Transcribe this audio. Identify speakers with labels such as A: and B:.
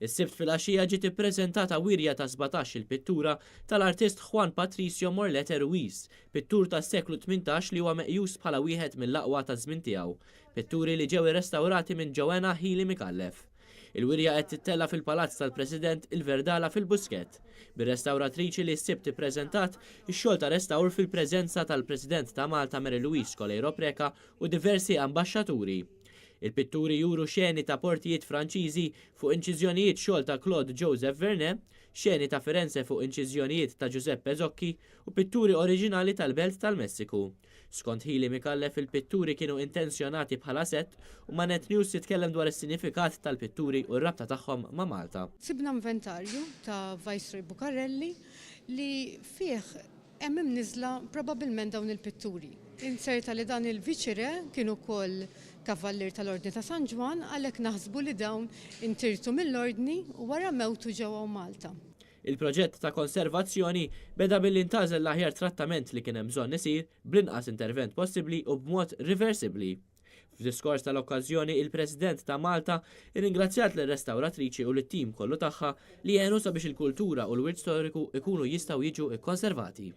A: Is-Sibt filgħaxija ġiet ippreżentata wirja ta' 17-il pittura tal-artist Juan Patricio Morlete Ruiz, pittur tas-seklu 18 li huwa meqjus bħala wieħed mill-aqwa taż-żmien tiegħu. Pitturi li ġew irrestawrati minn Joanna Hili Micallef. Il-wirja qed tittella' fil-Palazz tal-President il-Verdala fil-Buskett, bir-restawratriċi li s-Sibt ippreżentat ix-xogħol ta' restawr fil-preżenza tal-President ta' Malta Mary Louise Coleiro Preca u diversi ambaxxaturi. Il-pitturi juru xeni ta' portijiet Franċiżi fuq inċiżjonijiet xogħol ta' Claude Joseph Vernet, xeni ta' Firenze fuq inċiżjonijiet ta' Giuseppe Zocchi u pitturi oriġinali tal-Belt tal-Messiku. Skont Hili Micallef il-pitturi kienu intenzjonati bħala sett u ma' Net News titkellem dwar is-sinifikat tal-pitturi u r-rabta tagħhom ma' Malta.
B: Sibna inventarju ta' Viceroy Bucarelli li fih hemm imniżżla probabbilment dawn il-pitturi. Inzerta li dan il-Viċi-Re kien ukoll kavallier tal-Ordni ta' San Ġwann għalhekk naħsbu li dawn intirtu mill-Ordni u wara mewtu ġew hawn Malta.
A: Il-proġett ta' konservazzjoni beda billi ntgħażel l-aħjar trattament li kien hemm bżonn isir bl-inqas intervent possibbli u b'mod riversibbli. F'diskors tal-okkażjoni il-President ta' Malta irringrazzjat lir-restawratriċi u lit-tim kollu tagħha li għenu sabiex il-kultura u l-wirt storiku jkunu jistgħu jiġu kkonservati.